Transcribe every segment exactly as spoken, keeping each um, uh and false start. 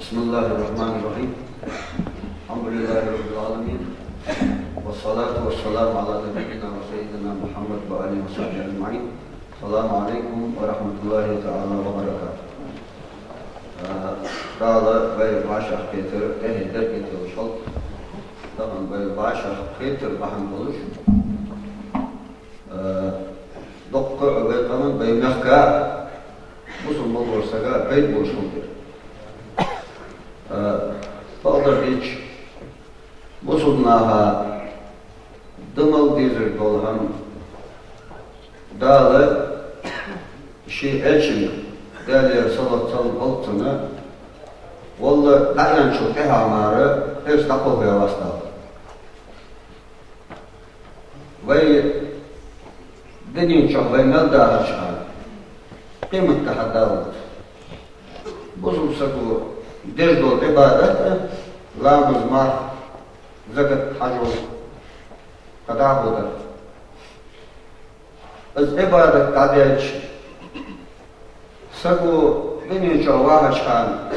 بسم الله الرحمن الرحيم. الحمد لله رب العالمين. والصلاة والسلام على نبينا وسيدنا محمد وآله وصحبه أجمعين. السلام عليكم ورحمة الله تعالى وبركاته. А, Дала вай вӀашагӀкхетар, тӀехье деррига а тӀайолаш хилда. Тахан вай вӀашагӀкхетар бахьан долаш, а, дуккха а вай къаман, вай мехка, бусалба мел волча сага пайда болаш хилда ер. А, бакъдар дийцача, бусалба наха да мел дезаш дола хӀама, Дала ший Элчанга, Даьлера салот-салам хилда цунна, валлахӀи, дӀааьнначул тӀехьагӀа мара, Элча дӀакхалхавац Дала. Вай дунен чухь вай мел дахача хана, къематдийнахьа Дала вац. Бусалба саго деш дола Ӏибадат, ламаз, марха, закат, хьажол, кхы дӀахо дар. Из Ӏибадат дӀадаьлча, саго дунен чу вахача хана,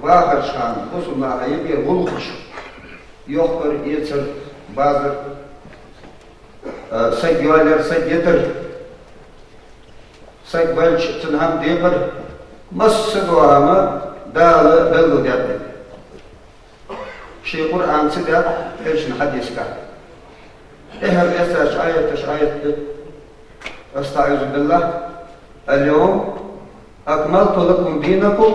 вахача хана, бусалба наха юкъера гӀулакхаш, йохкар, эцар, базар, а, саг йоалаяр, саг йитар, саг ваьлча цун хӀама декхар, массадола хӀама Дала белгалдаьд. Ший Къуръан чу даьд, Элчан хьадисашка. ТӀехьара эцача аяташта аят да: أستعيذ بالله. اليوم أكملت لكم دينكم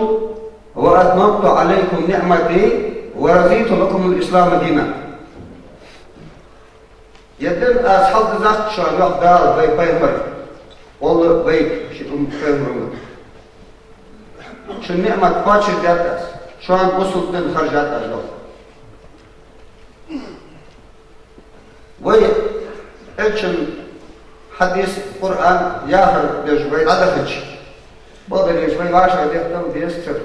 وأتممت عليكم نعمتي ورضيت لكم الإسلام دينا. Ер ди аз хьалдиззад шоана, йоах Дала вай пайхамарга, валлахӀи, вайга, ший ум-, пайхамара умматага. Шун ниӀмат кхоачашдаьд аз, шоана бусалба ди харжаьд аз, йоах. Вай Элчан хьадис, Къуръан яхар деш вай дӀадахача, бакъдар дийцача, вай вӀашагӀдехка дезацар,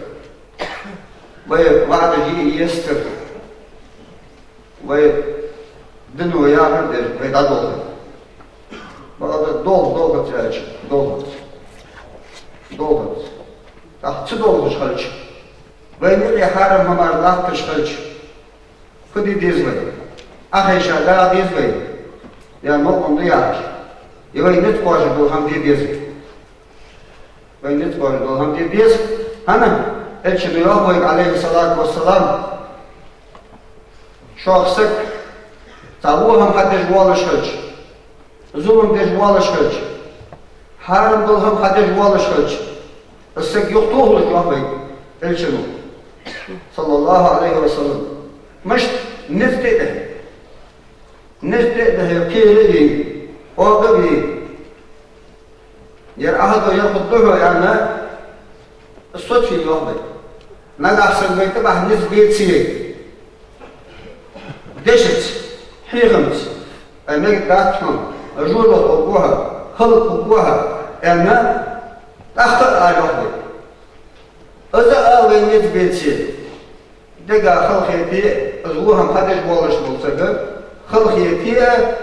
вай ваӀда е езацар, вай дино яхар деш вай дӀадолхац. Бакъда долх-, долхац аьлча, долхац. Долхац. ТӀаккха ца долхаш хилча, вайна юкъе хьарам хӀамаш латташ хилча, фу де деза вай? Ӏохайша дагӀа деза вай? Е мукъам да яхаш, е вай низ кхоачаш дола хӀама де деза? Вай низ кхоачаш дола хӀама де деза. ХӀана? Элчано йоах вайга, Ӏалайхи ссалату вассалам: шоах саг цхьа во хӀама хьадеш воаллаш хилча, зулам деш воаллаш хилча, хьарам дола хӀама хьадеш воаллаш хилча, из саг юхатохалаш, йоах вайга Элчано, саллаллахӀу Ӏалайхи ва саллам. Мишта? Низ тӀа а дихьа. Низ тӀа а дихьа, кхера а йий, оагӀув а йий. Ер Ӏохайша, ер хургда хьона, аьнна, соцаве, йоах вайга. Нагахьа санна вай тӀабахьа низ беце, дешаца, хьехамца, ай, мегаргдац хьона, жожагӀате хургва хьо, хӀалакхургва хьо, аьнна, тӀаккха а ала, йоах вайга. Из а ала вай низ беце, дега халахете, из во хӀама хьадеш воаллаш волча сага халахете,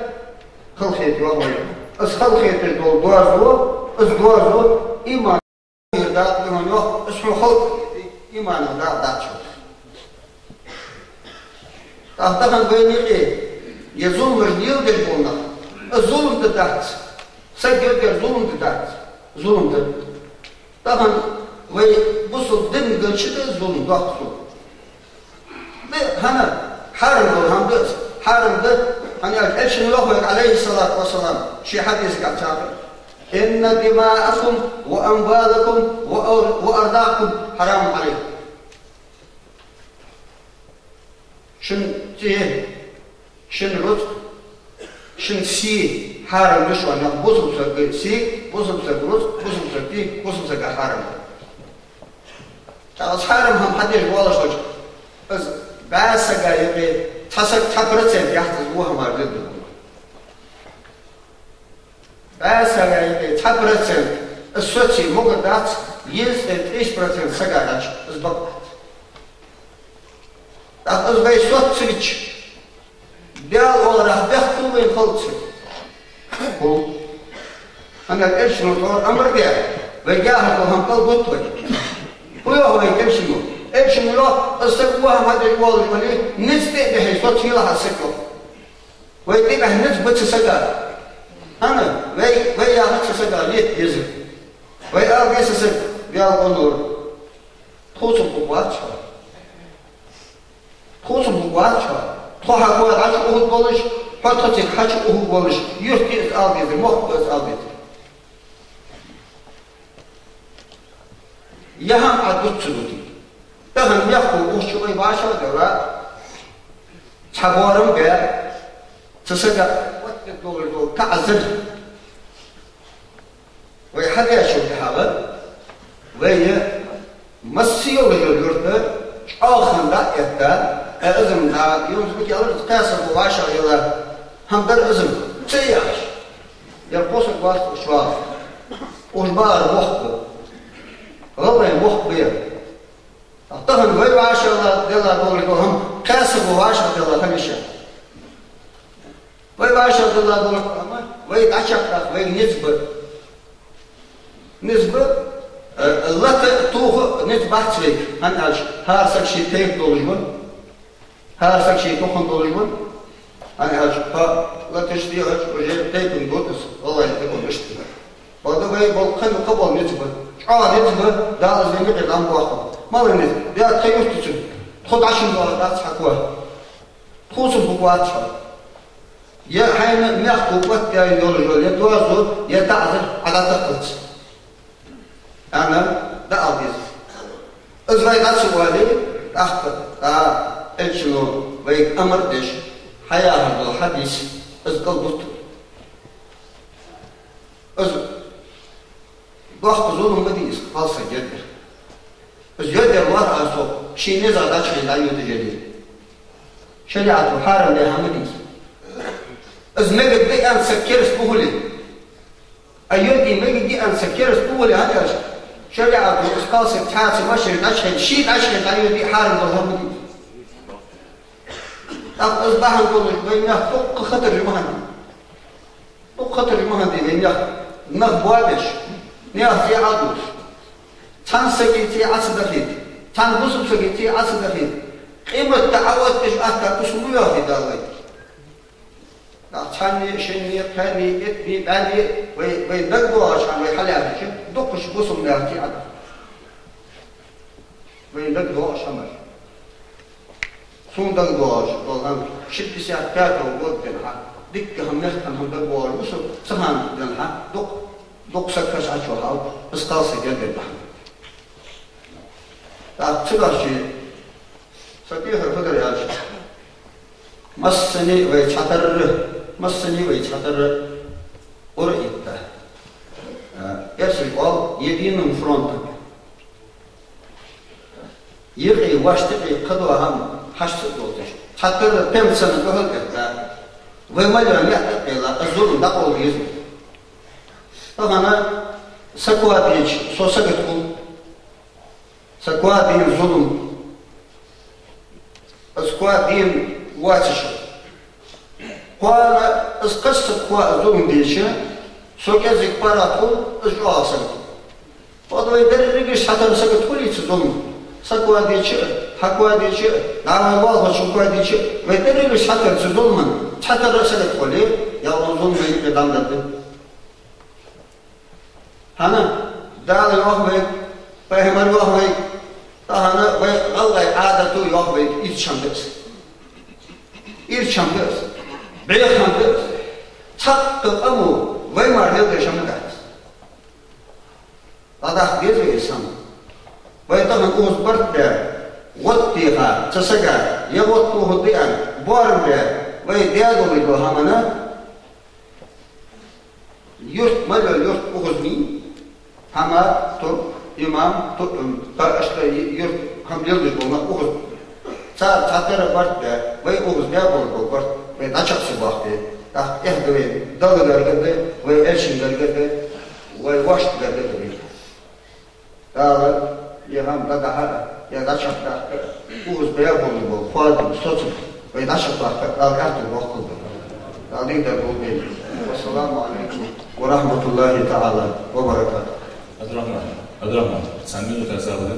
халахете, йоах вайга. Из халахеташ дола доазув, из доазув иман дакъа да хьона, йоах, из хьона халахете, иманах дакъа дац хьона. ТӀаккха тахан вайна юкъе е зуламаш леладеш бола нах, из зулам да, дац? Саг йодер зулам да, дац? Зулам да. Тахан вай бусалба дин галча да из зулам, доккха зулам. Да, хӀана? Хьарам дола хӀама да из. Хьарам да, хӀана аьлча Элчано йоах вайга, Ӏалайхи ссалату вассалам, ший хьадисага цхьаькха: إن دماءكم وأموالكم وأر-، وأرزاقكم حرام عليكم. Шун цӀи, шун рузкъа, шун сий хьарам да шоана, йоах, бусалба сага сий, бусалба сага рузкъа, бусалба сага цӀи, бусалба сага хьарам да. ТӀаккха из хьарам хӀама хьадеш воаллаш хилча, из бӀаь сага юкъе цхьа саг, цхьа процент яхац из во хӀамаш леладу. БӀаь сага юкъе цхьа процент из соцаве могаргдац, еза цӀен ткъаь исс процент сага хьаьча, из бакъ дац. ТӀаккха из вай соцавича, Даьла оагӀорахьа бехк хул вайна, хилац? Хул. ХӀана аьлча Элчано тхьовра амар даьд, вайга яхар дола хӀама кӀалбут вай. Фу йоах вайга Элчано? Элчано йоах, из саг во хӀама хьадеш волаш вале, низ тӀа а бихье, соца хьалха саг йоах. Вай тӀабихьа низ ба цу сага. ХӀана, вай, вай яхар цу сага лета деза. Вай ала деза: са саг, Даьла къинойх, тхоца букъ вац хьо. Тхоца букъ вац хьо. Тхо хьа коа дӀачуухаргволаш, хьо тхоцига хьачуухаргволаш, юрта из ала дезар, мохк из ала дезар. Ер хӀама Ӏа дувц ца дувц. Тахан мехка ухача вай вӀашагӀделла, цхьа боарам бе, цу сага оттаде долаш дола таӀазар вай хьадеш йолча хьала, вай масса йолаш йола юрт чӀоагӀа хинна дӀа а этта, э, из-м дӀа, юнус бикелар, кхаь саго вӀашагӀъелла хӀама дар из-м, ца яхаш. Ер кхо саг вац уж чӀоагӀа. Уж баар мохк ба. ГӀалгӀай мохк ба ер. Тахан вай вӀашагӀделла долаш дола хӀама кхаь саго вӀашагӀделла хила йиш я. Вай вӀашагӀделла долаш дола хӀама вай дӀачакхдаккха вайга низ ба. Низ ба, э, лата а, тоха а низ бац вайга. ХӀана аьлча хӀара саг ший тайпа долаш ва. ХӀара саг ший тохан долаш ва. ХӀана аьлча, хьо латаш дехача, уже тайпан дутас, валлахӀи, тайпан иштта. Бакъда вай болх кхы а кхы бола низ ба. ЧӀоагӀа низ ба, Дала из вайна юкъера дӀа ма боаккхалба. Малав низ? Даьла, тха юртаца тхо дӀачудоагӀаргдац хьа коа. Тхоца букъ вац хьо. Е хьайна мехка оттадаь йолаш йола е доазув, е таӀазар Ӏа дӀатакхалца, аьнна, дӀаала деза. Из вай дӀа ца оале, тӀаккха, а, Элчано вайга амар деш, хьаяхар дола хьадис, из кӀалбут. Из доккха зулам ма дий из, кхалсаг йоадар. Из йоадар лоархӀаш саг ший низагӀа дӀачухьийна дӀайодаш яле. ШариӀато хьарам даь хӀама ма дий из. Из мегаргда аьнна саг кераста ма хулий. А йодий мегаргда аьнна саг кераста ма хулий, хӀана аьлча шариӀато из кхалсаг цхьацца машене дӀачухьийна, ший дӀачухьийна дӀайодий хьарам дола хӀама ма дий из. ТӀаккха из бахьан долаш вай мехка дукха хатараш ма хиннадий. Дукха хатараш ма хиннадий вай мехка. Нах боабеш, наьха цӀи Ӏодувц, цхьан сага цӀи Ӏо ца дахийта, цхьан бусалба сага цӀи Ӏо ца дахийта, къематди Ӏооттадеш атта бусалба ма йоахий Дала вай. ТӀаккха цхьанне, шинне, пхаьне, иттанне, бӀаьнне вай, вайна дагадоагӀача хана вай хьалаьцача, дукхача бусалба наьха цӀи Ӏодахийта. Вайна дагадоагӀаш хӀамаш. Сона дагадоагӀаш дола хӀама, шестьдесят пятого года денз хьа, дикка хӀама, мехка хӀама дагадоагӀаш ва сона, цу хана денз хьа, дукха, дукха саг хьачухьал, из кхалсаг йоадар бахьан. ТӀаккха цу дохче са тӀехьа фу дар аьлча, массане вай цхьатарра, массане вай цхьатарра ура итта. А, эрсаша оал единым фронтом. Юкъе, вӀаштӀехье кхыдола хӀама хьашт ца долаш, цхьатарра пенсана духьал этта, вай мел йола ниӀ тӀакхелла, из зулам дӀакъовла деза. Тахан са коа деча, со сагота хул. Са коа дена зулам, из коа дена воацаш ва. Кхоана из кхыча сага коа зулам дича, со кӀезига паргӀата хул, из чӀоагӀа сагота хул. Хьо, вай деррига цхьатарра сагота хулий цу зуламах? Са коа дича а, хьа коа дича а, дӀа вай лоалахочун коа дича а, вай деррига цхьатарра цу зуламах цхьатарра сагота хуле, ялх зулам вайна юкъера дӀа ма даргда. ХӀана? Дала йоах вайга, пайхамара йоах вайга, тахан вай гӀалгӀай Ӏадато йоах вайга, ирча хӀама да из. Ирча хӀама да из. Бехк хӀама да из. Цхьаккха къамо вай мара леладеш хӀама дац. ДӀадаккха деза вай из хӀама. Вай тахан укхаза барт бе, гӀод теха цу сага, е гӀод тохаргда аьнна, боарам бе, вай даь долаш дола хӀамана, юрт, мел йола юрт укхаза ма йий, хӀама, ту, имам, ту, м, кхы а иштта юрт хӀама леладеш бола нах укхаза. Цар цхьатарра барт бе, вай укхаза бе болаш бола барт вай дӀачакх ца боаккхе, тӀаккха эхь да вай Далла гаргара да, вай Элчана гаргара да, вай воашта гаргара да вай. Дала ер хӀама дӀадахьара, ер дӀачакхдаккхара, укхаза бе болаш бола хоадам, соцам вай дӀачакхдаккхара Дала аьттув боаккхалба. Дала дикадар болба вайна. Вассаламу Ӏалайкум ва рахьматуллахӀи таӀала ва баракатухӀ. Абдурахьман, Абдурахьман, цхьан минута сагӀа да.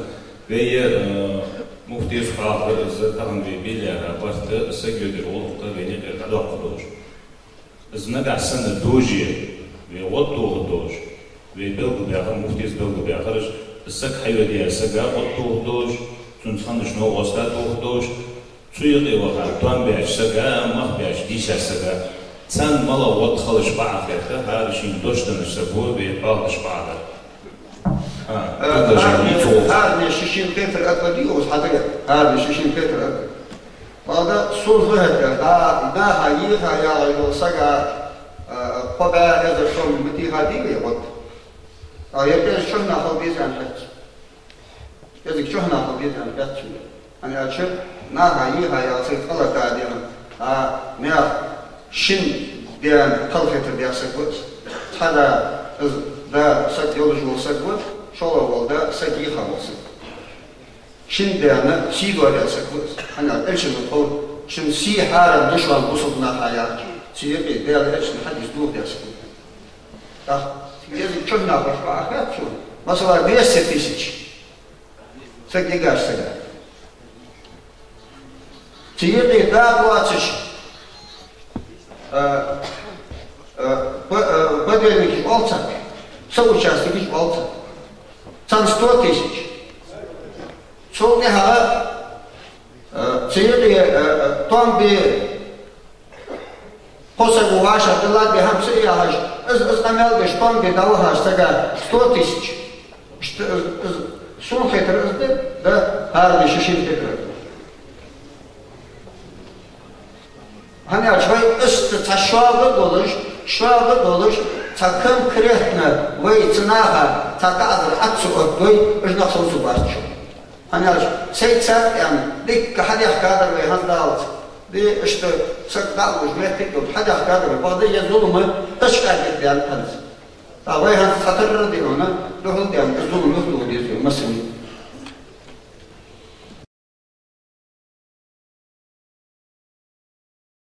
Вай, э, Муфтес хьоахадаьр из тахан вай биллар барт, саг йодир гӀулакх вайна юкъера дӀадоаккхаргдолаш. Из нагахь санна дожи, вай гӀод тохаргдолаш, вай белгалбаьхар, муфтес белгалбаьхар, из саг хьайодаь сага гӀод тохаргдолаш, цунца хиннача новкъоста тохаргдолаш, цу юкъе ваха тоам беча сага, мах беча дийша сага, царна малагӀа гӀод хилар бакъахьа хетта, хӀара шийна дош деннача саго вай хьоахадеш бакъахьа дар. А, Э, предложение хӀаране, цо. ХӀаране ши шин петр аргда дийхьа, хьатӀа, хӀаране ши шин петр аргда. Бакъда сона фу хетар, да, наха йийха яхаш йола сага, э, кхо бӀаь эзар сом ма дийхадий вай гӀод. А, ер кӀезига чухьнахьа хила деза аьнна хет. КӀезига чухьнахьа хила деза аьнна хет сона. ХӀана аьлча, наха йийха яхар цхьа гӀалат да дийхьа. А, наьха шин даьна кхалхетар даь саг ва из. Цхьа да, из да саг йолаш вола саг ва, шоллагӀа вола да саг йийха вола саг. Шин даьна сий доадаь саг ва из. ХӀана аьлча, Элчано кхел шин сий хьарам да шоана бусалба наха яхача, цу юкъе Даьла Элчано хьадис дохадаь саг ва. ТӀаккха кӀезига чухьнахьа хургболаш хет сона. Масала, двести тысяч. Саг йигача сага. Цу юкъе дакъа лоацаш, э, э, по-, э, подельникаш оал царна, соучастникаш оал царна. Царна сто тысяч. Цул тӀехьагӀа, э, цу юкъе, э, э, тоам бе, кхо саго вӀашагӀтеллад, бе хӀама ца яхаш, из, из къамаьл деш, тоам бе дӀавахача сага сто тысяч. Иштта из, из, сона хетар из да, да, хӀаране ши шин петр аргда. ХӀана аьлча вай иштта цхьа шоллагӀа долаш, шоллагӀа долаш, цхьа конкретно вай цу наха цхьа таӀазар Ӏа ца оттадой, уж нах совцаргбац шоана. ХӀана аьлча сай царна аьнна, дикка хьадехкадар вай хӀанз даллалца. Ди иштта саг дӀа а луш, моттиг а долаш хьадехкадар вай. Бакъда ер зулам тӀакхаьчад аьнна хӀанз. ТӀаккха вай хӀанз цхьатарра а дий хьона, духьал а дий хьона, из зулам юхатоха деза вай массане.